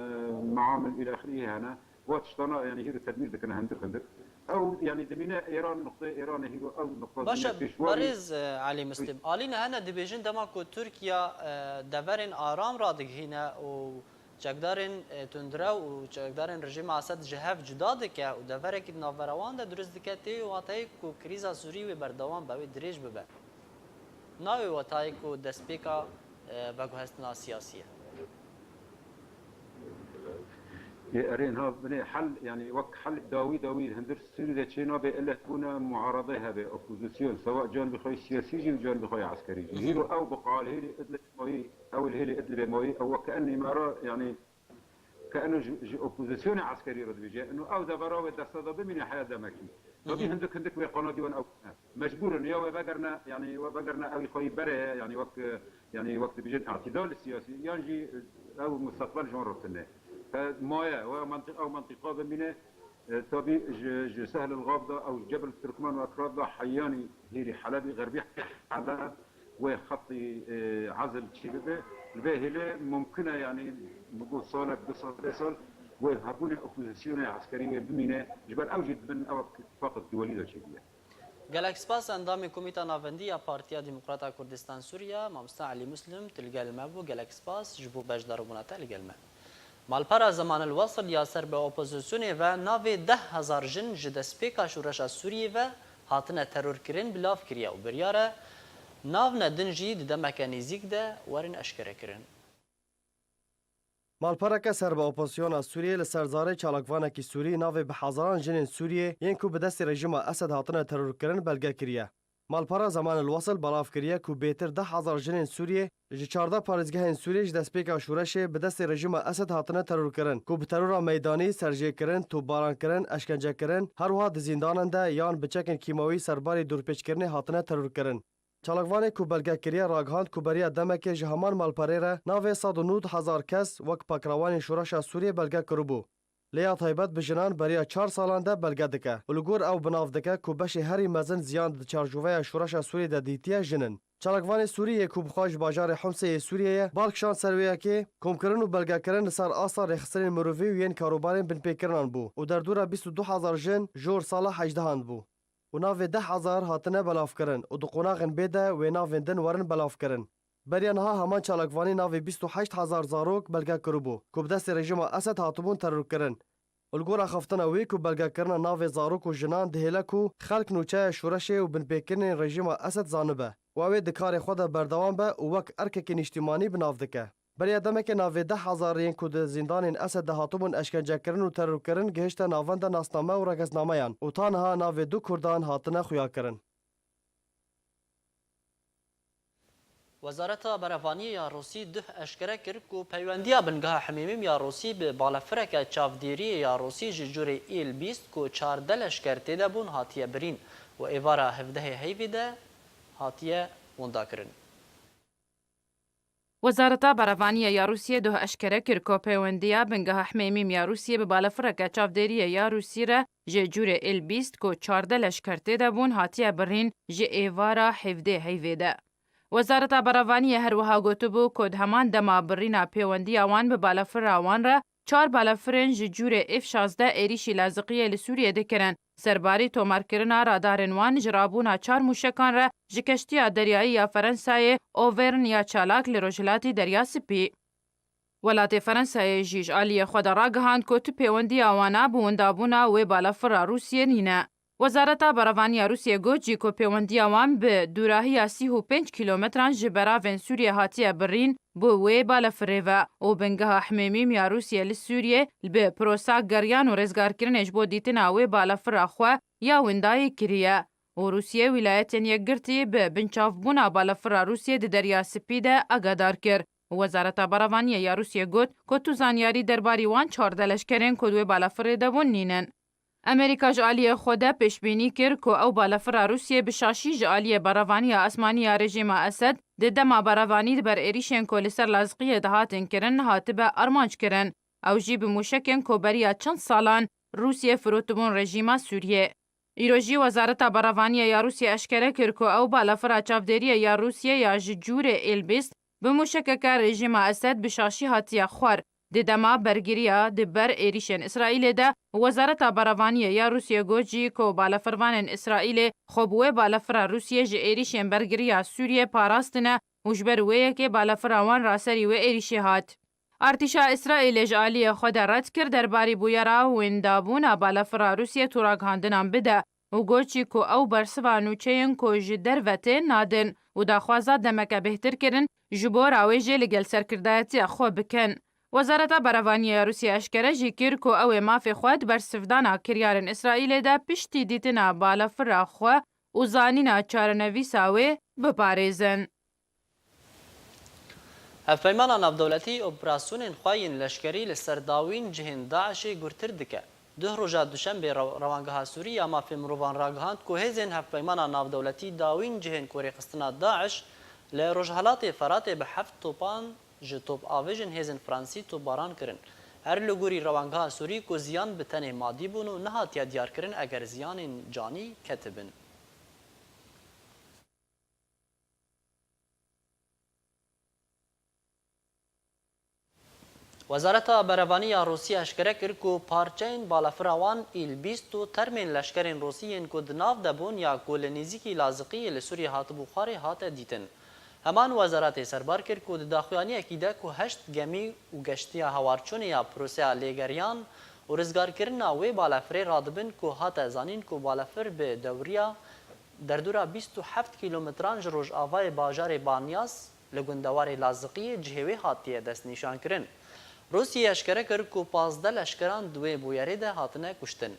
meamil îlexirî hene, wa tiştana, yanî hîro tedbîr dikine hindik hindik. Ew, yanî dimîne Êran, nuqteyê Êranê hîro ew nuqta Baş e, dimîne pêşwarî. Berêz, e, Elî Muslim. Alî ne hene dibêjin dema ku Tirkiye, e, deverên aram radigihîne û çekdarên, e, tundrew û çekdarên rejîma Esed ji hev cuda dike û deverekî di navbera wan de dirust dike, tê wê wateyê ku krîza Sûrî wê berdewam be, wê dirêj bibe. Navê wetayê ku destpêka, e, veguhestina siyasî ye. Ê, erê, niha binê hel, yanî wek hel dawî dawî hundir Sûrî de çê nabe, ille bûna muaradê hebe, opozîsyon, sewa canbî xwe yê siyasî jî û canbî xwe yê eskerî jî. Hîro ew bi qalhêlî Idlibê mayî, ew li hêlê Idlibê mayî, ew weke enî me re, yanî ke eno ji, ji opozîsyonê eskerî re dibêje, eno ew devera wê desta de bimîne heya demekî. Tabî hindik hindik wê qanadî wan ew ne. Mecbûr in ya wê vegerine, yanî wê vegerine ew xwe yî berê, yanî wek, yanî wek dibêjin îtidal siyasî, yan jî ew mustaqbel ji wan re tune. He, maye, wê mentiq-, ew mentiqa bimîne, e, tabî ji, ji Sehl el Gab de ew Cebel Tirkmen û Ekrad de heyanî hêrî Helebî, Xerbî Heleb, wê xetî, e, ezil çê bibe. Li vê hêlê mumkin e, yanî, min got salek, du sal, sê sal, wê hebûnê opozîsyonê eskerî wê bimîne. Ji ber ew jî dibin ew îtîfaq duwelî de çêbûye. Gelek spas endamê Komîta Navendî ya Partiya Demokrata Kurdistan Sûriye, mamoste Elî Muslim, tu li gel me bû. Gelek spas ji bo beşdaribûna te li gel me. Malpera Zemanil Wesil ya ser bi opozîsyonê ve navê deh hezar jin ji destpêka şoreşa Sûriyê ve hatine terorkirin belav kiriye û biryar e navne din jî di demeke nêzîk de werin eşkerekirin. Malpereke ser bi opozisyona Sûriyê li ser zarê çalakvanekî Sûrî navê bi hezaran jinên Sûriyê yên ku bi destê rejîma Esed hatine terorkirin belge kiriye. Malpera Zemanil Wesil belav kiriye ku bêtir deh hezar jinên Sûriyê ji çardeh parêzgehên Sûriyê ji destpêka şoreşê bi destê rejîma Esed hatine terorkirin, ku bi terora meydanî, serjêkirin, topbarankirin, eşkencekirin, her wiha di zîndanan de yan bi çekên kîmawî serbarî dorpêçkirinê hatine terorkirin. Çalakvanê ku belge kiriye ragihand ku beriya demekê ji heman malperê re navê sed û nod hezar kes wek pakrawanên şoreşa Sûriyê belge kiribû. Lê ya taybet bi jinan beriya çar salan de belge dike û li gor ew bi nav dike ku beşê herî mezin ziyan di çarçoveya şoreşa Sûriyê de dîtiye jin in. Çalakvanê Sûrî yê ku bi xwe ji bajarê Homsê yê Sûriyê ye, bal kişand ser wê yekê, komkirin û belgekirin li ser asta rêxistinên mirovî û yên karûbarên binpêkirinan bû û derdora bîst û du hezar jin jor sala hejdehan bû. Û navê deh hezar hatine belavkirin û di qonaxên bê de wê navên din werin belavkirin. Beriya niha heman çalakvanî navê bîst û heşt hezar zarok belge kiribû ku bi destê rejîma Esed hatibûn terorkirin. Û li gora xeftina wî ku belgekirina navê zarok û jinan dihêle ku xelk nûçeya şoreşê û binpêkirinên rejîma Esed zanibe û ew ê di karê xwe de berdewam be û wek erkekî nîştîmanî bi nav dike. Beriya demekê navê deh hezar yên ku di zîndanên Esed de hatibûn eşkencekirin û terorkirin gihişte navenda nasname û rekesnameyan û ta niha navê du Kurdan hatine xuyakirin. Wezareta Berevaniyê ya Rûsî duh eşkere kir ku peywendiya bingeha Himêmîm ya Rûsî bi balafireke çavdêriyê ya Rûsî ji cûrê Îl bîst ku çardeh leşker tê de bûn hatiye birîn û êvara hevdehê heyvê de hatiye windakirin. Wezareta Berevaniyê ya Rûsiyê duh eşkere kir ku peywendiya bingeha Himêmîm ya Rûsiyê bi balafireke çavdêriyê ya Rûsî re ji cûrê Îl bîst ku çardeh leşker tê de bûn hatiye birîn ji êvara hevdehê heyvê de. Wezareta Berevaniyê her wiha gotibû ku di heman dema birîna pêwendiya wan bi balafira wan re çar balafirên ji cûrê F şazdeh êrîşî laziqiyê li Sûriyê dikirin. Serbarî tomarkirina radarên wan ji rabûna çar mûşekan re ji keştiya deryayî ya Ferensayê Auvergne ya çalak li rojhilatî Derya Spî. Welatê Ferensayê jî ji aliyê xwe de ragihand ku tu pêwendiya wana bi windabûna wê balafira Rûsiyê nîne. Wezareta Berevanî ya Rûsiyê got jî ku pêwendiya wan bi dûrahiya sî û pênc kîlometran ji beravên Sûriyê hatiye birîn bo wê balafirê ve û bingeha Himêmîm ya Rûsiyê li Sûriyê bi prosa geriyan û rêzgarkirinê ji bo dîtina wê balafira xwe ya windayî kiriye û Rûsiyê Wîlayetên Yekgirtî bi binçavbûna balafira Rûsiyê di Derya Spî de agadar kir. Wezareta Berevaniyê ya Rûsiyê got ku tu zanyarî derbarî wan çardeh leşkerên ku di wê balafirê de bûn nînin. Amerîka ji aliyê xwe de pêşbînî kir ku ew balafira Rûsiyê bi şaşî ji aliyê berevaniya asmanî ya rejîma Esed di dema berevanî di ber êrîşên ku li ser Laziqiyê dihatin kirin hatibe armanc kirin. Ew jî bi mûşekên ku beriya çend salan Rûsiyê firotibûn rejîma Sûriyê. Îro jî Wezareta Berevaniyê ya Rûsiyê eşkere kir ku ew balafira çavdêriyê ya Rûsiyê ya ji cûrê Îl bîst bi mûşekeke rejîma Esed bi şaşî hatiye xwar. Di dema bergiriya di ber êrîşên Îsraîlê de, Wezareta Berevaniyê ya Rûsiyê got jî ku balafirvanên Îsraîlê xwe bi wê balafira Rûsiyê ji êrîşên bergiriya Sûriyê parastine û ji ber wê yekê balafira wan raserî wê êrîşê hat. Artêşa Îsraîlê ji aliyê xwe de red kir derbarî bûyera windabûna balafira Rûsiyê tu ragihandinan bide û got jî ku ew bersiva nûçeyên ku ji derve tên nadin û daxwaza demeke bêhtirkirin ji bo rawêjê li gel serkirdayetiya xwe bikin. Wezareta Berevaniyê ya Rûsiyê eşkere jî kir ku ew ê mafê xwe di bersivdana kiryarên Îsraîlê de piştî dîtina balafira xwe û zanîna çarenivîsa wê biparêzin. Hevpeymana navdewletî operasyonên xwe yên leşkerî li ser dawîn cihên DAIŞê gurtir dike. Duh roja duşembê rew-, Rewangeha Sûrî ya Mafê Mirovan ragihand ku hêzên Hevpeymana Navdewletî dawîn cihên ku rêxistina DAIŞ li Rojhelatê Feratê bi heft topan ji topavêjên hêzên Fransî topbaran kirin. Her li gorî Rewangeha Sûrî ku ziyan bi tenê madî bûn û nehatiye diyarkirin eger ziyanên canî ketibin. Wezareta Berevanî ya Rûsî eşkere kir ku parçeyên balafira wan Îl bîst û termên leşkerên Rûsî yên ku di nav de bûn ya ku li nêzîkî Laziqiyê li Sûriyê hatibû xwarê hate dîtin. Heman wezaretê serbar kir ku di daxuyaniyekî de ku heşt gemî û geştiya hewarçûnê ya proseya lêgeriyan û rizgarkirina wê balafirê radibin ku hate zanîn ku balafir bi dewriya derdora bîst û heft kîlometran ji rojavayê bajarê Banyas li gundewarê Laziqiyê cihê wê hatiye destnîşankirin. Rûsiyê eşkere kir ku pazdeh leşkeran di wê bûyerê de hatine kuştin.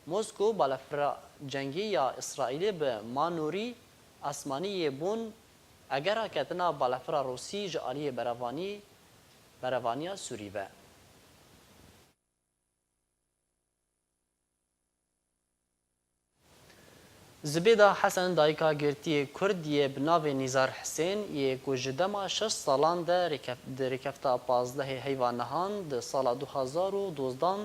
Mosko balafira cengî ya Îsraîlê bi manûrî asmanî yê bûn eger raketina balafira Rûsî ji aliyê berevanî, berevaniya Sûrî ve. Zibêda Hesen dayika girtiyê Kurd yê bi navê Nîzar Hisên yê ku ji dema şeş salan de rêkef-, di rêkefta pazdehê heyva nihan di sala du hazar û dozdan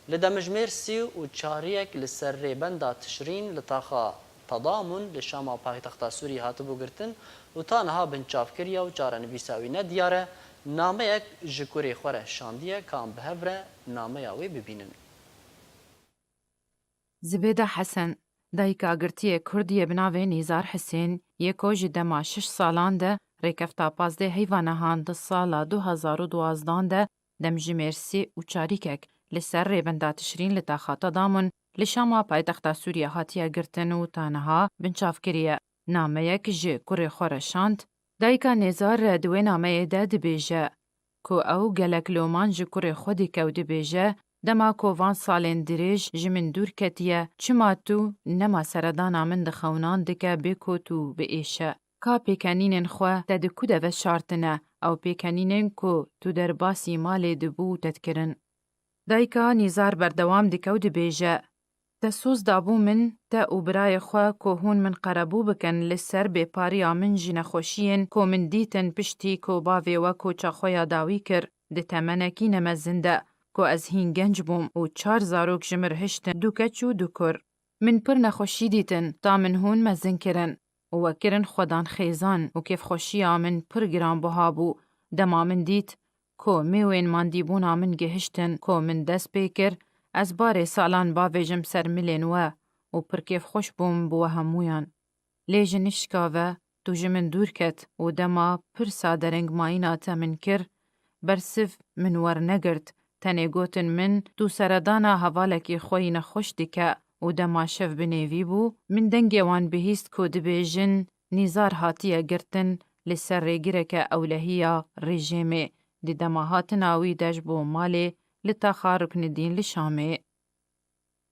li demjimêr sî û çariyek li ser rêbenda Tişrîn li taxa Tadamun li Şama paytexta Sûrî hatibû girtin û ta niha binçav kiriye û çarenivîsa wî ne diyar e, nameyek ji kurê xwe re şandiye, ka em bi hev re nameya wê bibînin. Zibêda Hesen, dayika girtiyê Kurd yê bi navê Nîzar Hisên, yê ku ji dema şeş salan de rêkefta pazdeh heyva nihan di sala du hazar û duwazdan de demjimêr sê û çarîkek li ser rêbenda Tişrîn li taxa Tadamun li Şama paytexta Sûriye hatiye girtin û ta niha binçav kiriye. Nameyek ji kurê xwe re şand. Dayika Nêzar di wê nameyê de dibêje ku ew gelek loman ji kurê xwe dike û dibêje, dema ku van salên dirêj ji min dûr ketiye, çima tu nema seredana min di xewnan dike bê ku tu biêşe? Ka pêkenînên xwe te di ku de veşartine, ew pêkenînên ku tu derbasî malê dibû te dikirin? Dayika Nîzar berdewam dike û dibêje, Te soz dabû min, te û birayê xwe ku hûn min qerebû bikin li ser bêpariya min ji nexweşiyên ku min dîtin piştî ku bavê we koça xwe ya dawî kir, di temenekî nemezin de, ku ez hîn genc bûm û çar zarok ji min re hiştin, du keç û du kur. Min pir nexweşî dîtin, ta min hûn mezin kirin û we kirin xwedan xêzan û kêfxweşiya min pir giranbuha bû. Dema min dît ku mêwên mandîbûna min gihiştin ku min dest pê kir, ez barê salan bavêjim ser milên we û pir kêfxweş bûm bi we hemûyan. Lê ji nişka ve tu ji min dûr ket û dema pirsa derengmayîna te min kir, bersiv min wernegirt, tenê gotin min, tu seredana hevalekî xwe yî nexweş dike û dema şev bi nêvî bû, min dengê wan bihîst ku dibêjin, Nîzar hatiye girtin li ser rêgireke ewlehiya rejîmê, di dema hatina wî de ji bo malê li taxa Ruknidîn li Şamê.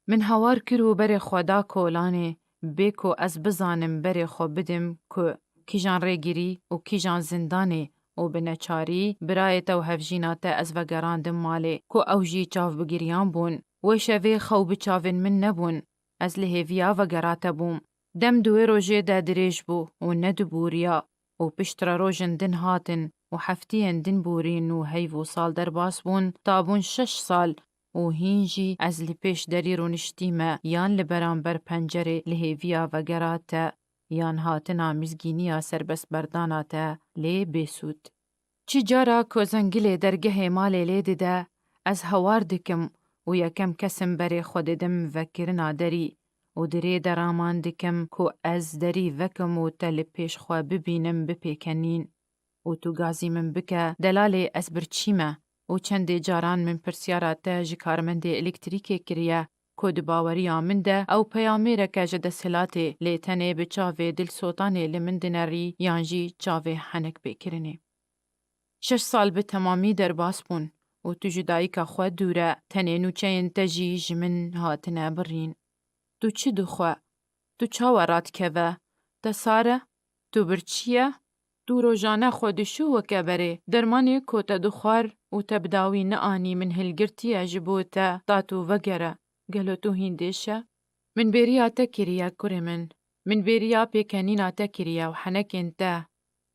Min hawar kir û berê xwe da kolanê, bê ku ez bizanim berê xwe bidim ku kîjan rêgirî û kîjan zindanê û bi neçarî birayê te û hevjîna te ez vegerandim malê, ku ew jî çav bi giriyan bûn. Wê şevê xew bi çavên min nebûn. Ez li hêviya vegerate bûm. Dem di wê rojê de dirêj bû û nedibûriya û piştre rojên din hatin û heftiyên din borîn û heyv û sal derbas bûn, ta bûn şeş sal û hîn jî ez li pêş derî rûniştîme yan li beramber pencerê li hêviya vegera te yan hatina mizgîniya serbestberdana te lê bêsûd. Çi cara ku zengilê dergehê malê lê dide, ez hawar dikim û yekem kesim berê xwe didim vekirina derî û di rê de raman dikim ku ez derî vekim û te li pêş xwe bibînim bi pêkenîn. Û tu gazî min bike, delalê ez birçî me û çendê caran min pirsyara te ji karmendê elektrîkê kiriye ku di baweriya min de ew peyamêreke ji desthilatê, lê tenê bi çavê dilsotanê li min dinerî yan jî çavê henek pêkirinê. Şeş sal bi temamî derbas bûn û tu ji dayika xwe dûr e, tenê nûçeyên te jî ji min hatine birîn. Tu çi dixwe? Tu çawa radikeve? Te sar e? Tu birçî ye? Tu rojane xwe dişû weke berê. Dermanê ku te dixwar û te bi dawî neanî min hilgirtiye ji bo te, ta tu vegere. Gelo tu hîn dêş e? Min bêriya te kiriye, kurê min. Min bêriya pêkenîna te kiriye û henekên te.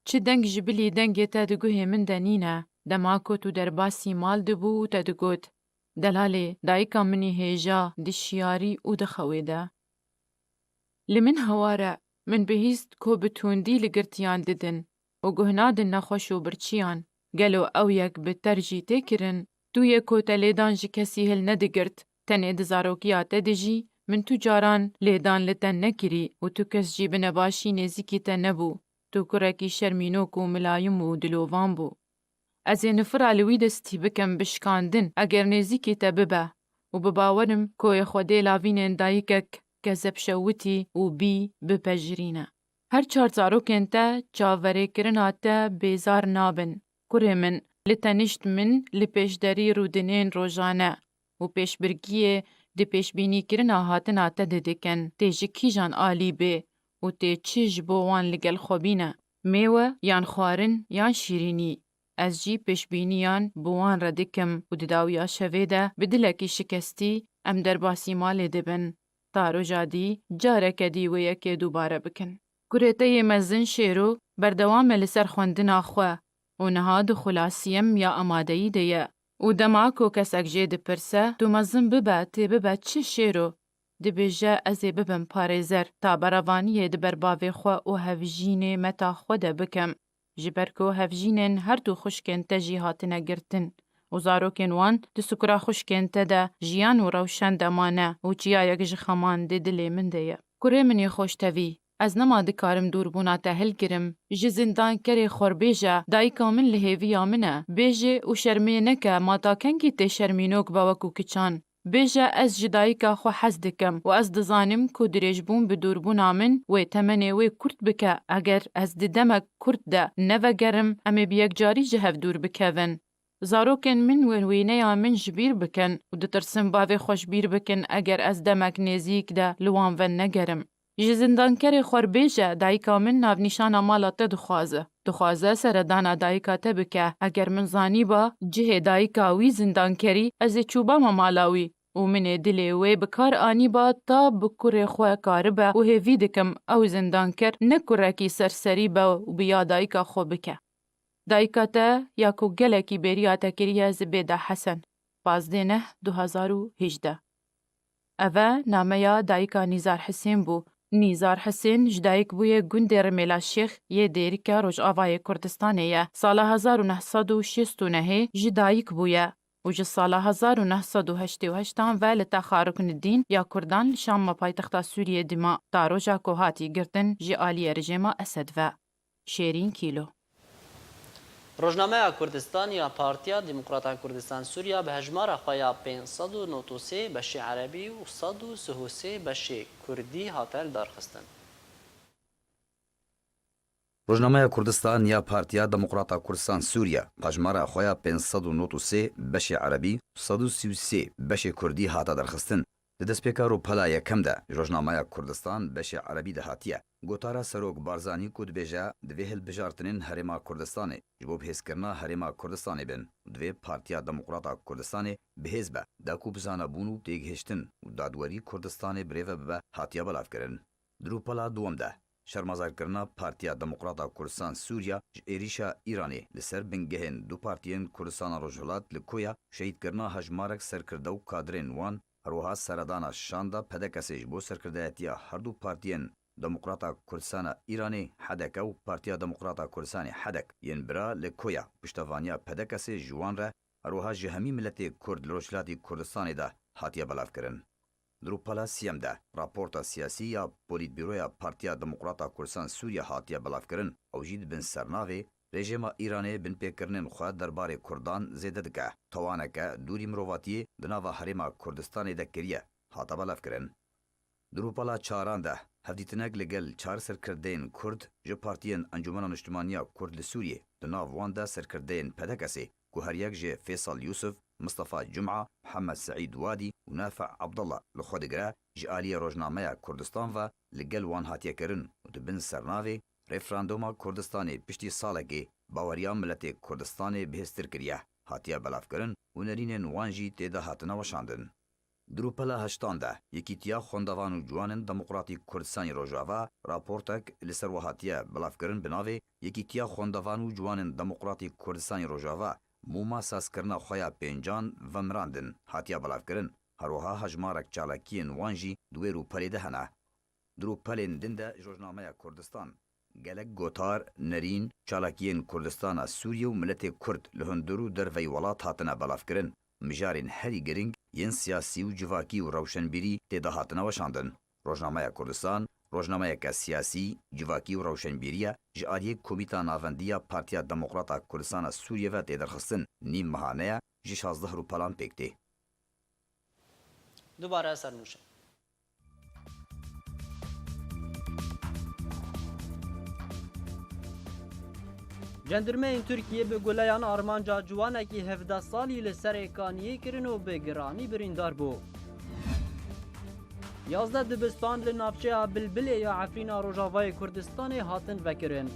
Çi deng ji bilî dengê te di guhê min de nîne, dema ku tu derbasî mal dibû û te digot, Delalê, dayika min î hêja, di şiyarî û di xewê de. Li min hawar e, min bihîst ku bi tundî li girtiyan didin û guh nadin nexweş û birçiyan. Gelo ew yek bi ter jî tê kirin? Tu yê ku te lêdan ji kesî hilnedigirt, tenê di zarokiya te de jî min tu caran lêdan li te nekirî û tu kes jî bi nebaşî nêzîkî te nebû. Tu kurekî şermînok û milayim û dilovan bû. Ez ê nifira li wî destî bikim bi şikandin, eger nêzîkî te bibe û bi bawerim ku ê Xwedê lavînên dayikek kezeb şewitî û bî bipejirîne. Her çar zarokên te çavverêkirina te bêzar nabin. Kurê min, li tenişt min li pêşderî rûdinên rojane û pêşbirkiyê di pêşbînîkirina hatina te de dikin, tê ji kîjan alî bê û tê çi ji bo wan li gel xwe bîne. Mêwe yan xwarin yan şîrînî, ez jî pêşbîniyan bi wan re dikim û di dawiya şevê de bi dilekî şikestî em derbasî malê dibin. Ta roja dî, careke dî wê yekê dubare bikin. Kurê te yê mezin Şêro berdewam e li ser xwendina xwe û niha di xulasiyem ya amadeyî de ye û dema ku kesek jê dipirse, tu mezin bibe, tê bibe çi Şêro? Dibêje, ez ê bibim parêzer, ta berevaniyê di ber bavê xwe û hevjînê meta xwe de bikim. Ji ber ku hevjînên her du xwişkên te jî hatine girtin û zarokên wan di sukura xwişkên te de jiyan û rewşen de mane û çiyayek ji xeman di dilê min de ye. Kurê min ê xweştevî, Ez nema dikarim dûrbûna te hilgirim. Ji zindankerê xwe r' bêje, dayika min li hêviya min e. Bêje û şermê neke, ma ta kengî tê şermînok be wekû kiçan? Bêje, ez ji dayika xwe hez dikim û ez dizanim ku dirêjbûn bi dûrbûna min wê temenê wê kurt bike. Eger ez di demek kurt de nevegerim, em ê bi yekcarî ji hev dûr bikevin. Zarokên min wê wêneya min ji bîr bikin û ditirsim bavê xwe ji bîr bikin eger ez demek nêzîk de li wan ve negerim. Ji zindankerê xwe r' bêje, dayika min navnîşana mala te dixwaze. Dixwaze seredana dayika te bike. Eger min zanîba cihê dayika wî zindankerî, ez ê çûbama mala wî û min ê dilê wê bi kar anîba ta bi kurê xwe karibe û hêvî dikim ew zindanker ne kurekî serserî be û bi ya dayika xwe bike. Dayika te ya ku gelekî bêriya te kiriye Zibêda Hesen, pazdeh neh du hezar û hejdeh. Ev e nameya dayika Nîzar Hisên bû. Nîzar Hisên ji dayik bûye gundê Rimêla Şêx yê Dêrike Rojavayê Kurdistanê ye. Sala hezar û neh sed û şêst û nehê ji dayik bûye û ji sala hezar û neh sed û heştê û heştan ve li taxa Ruknidîn ya Kurdan li Şama paytexta Sûriyê dima ta roja ku hatî girtin ji aliyê rejêma Esed ve. Şêrîn Kîlo. Rojnameya Kurdistan ya Partiya Demokrata Kurdistan Sûriya bi hejmara xwe ya pênc sed û nod û sê beşê erebî û sed û sih û sê beşê kurdî hate lidarxistin. Rojnameya Kurdistan ya Partiya Demokrata Kurdistan Sûriya hejmara xwe ya pênc sed û nod û sê beşê erebî û sed û sî û sê beşê kurdî hate derxistin. Di destpêka rûpela yekem de ji Rojnameya Kurdistan beşê erebî de hatiye. Gotara Serok Barzanî ku dibêje, divê hilbijartinên Herêma Kurdistanê ji bo bihêzkirina Herêma Kurdistanê bin û divê Partiya Demokrata Kurdistanê bihêz be, da ku bi zanebûn û têgihiştin û dadwerî Kurdistanê birêve bibe, hatiye belavkirin. Di rûpela duwem de, şermezarkirina Partiya Demokrata Kurdistan Sûriya ji êrîşa Îranê li ser bingehên du partiyên Kurdistana Rojhilat li Koya, şehîdkirina hejmarek serkirde û kadrên wan, her wiha seredana şanda P D K S'ê ji bo serkirdayetiya her du partiyên Demokrata Kurdistana Îranê, H D K, û Partiya Demokrata Kurdistanê, H D K, yên bira li Koya, piştevaniya P D K S'ê ji wan re, her wiha ji hemî miletê Kurd li Rojhilatî Kurdistanê de hatiye belavkirin. Di rûpela siyem de raporta siyasî ya Polîtbîroya Partiya Demokrata Kurdistan Sûriye hatiye belavkirin. Ew jî di bin sernavê Rejêma Îranê binpêkirinên xwe derbarê Kurdan zêde dike. Tawaneke dûrî mirovatiyê di nava Herêma Kurdistanê de kiriye, hate belavkirin. Di rûpela çaran de hevdîtinek li gel çar serkirdeyên Kurd ji partiyên Encûmena Niştimanî ya Kurd li Sûriyê, di nav wan de serkirdeyên P D K S'ê, ku her yek ji Fêsal Yûsif, Mistefa Cuma, Mihemed Seîd Wadî û Nafi Abdullah li xwe digire, ji aliyê Rojnameya Kurdistan ve li gel wan hatiye kirin û di bin sernavê Referanduma Kurdistanê piştî salekê baweriya miletê Kurdistanê bihêztir kiriye, hatiye belavkirin û nerînên wan jî tê de hatine weşandin. Di rûpela heştan de Yekîtiya Xwendevan û Ciwanên Demokratîk Kurdistanê Rojava raportek li ser we hatiye belavkirin bi navê Yekîtiya Xwendevan û Ciwanên Demokratîk Kurdistanê Rojava mûma sazkirina xwe ya pêncan vemirandin hatiye belavkirin. Her wiha hejmarek çalakiyên wan jî di wê rûpelê de hene. Di rûpelên din de ji Rojnameya Kurdistan gelek gotar, nerîn, çalakiyên Kurdistana Sûriye û miletê Kurd li hundir û derveyî welat hatine belavkirin. Mijarên herî girîng yên siyasî û civakî û rewşenbîrî tê de hatine weşandin. Rojnameya Kurdistan, rojnameyeke siyasî, civakî û rewşenbîrî ye, ji aliyê Komîta Navendî ya Partiya Demokrata Kurdistana Sûriye ve tê derxistin. Nîv mehane ye, ji şazdeh rûpelan pêk tê. Dubare sernûşe. Cendirmeyên Tirkiyê bi guleyan armanca ciwanekî hevdeh salî li serê kaniyê kirin û bi giranî birîndar bû. Yazdeh dibistan li navçeya Bilbilê ya Efrîna Rojavayê Kurdistanê hatin vekirin.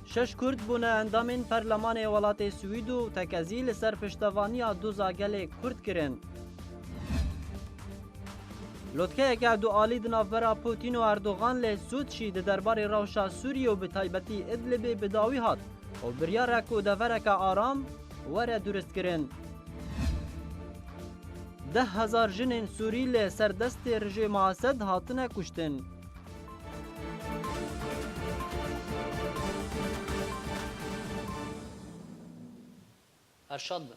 Şeş Kurd bûne endamên perlemanê welatê Swîd û tekezî li ser piştevaniya doza gelê Kurd kirin. Lotkeyeke dualî di navbera Putin û Erdogan lê Sûtçî di derbarê rewşa Sûriyê û bi taybetî Idlibê bi dawî hat û biryar e ku devereke aram were duristkirin. Deh hezar jinên Sûrî li ser destê rejêma Esed hatine kuştin. Her şad bin.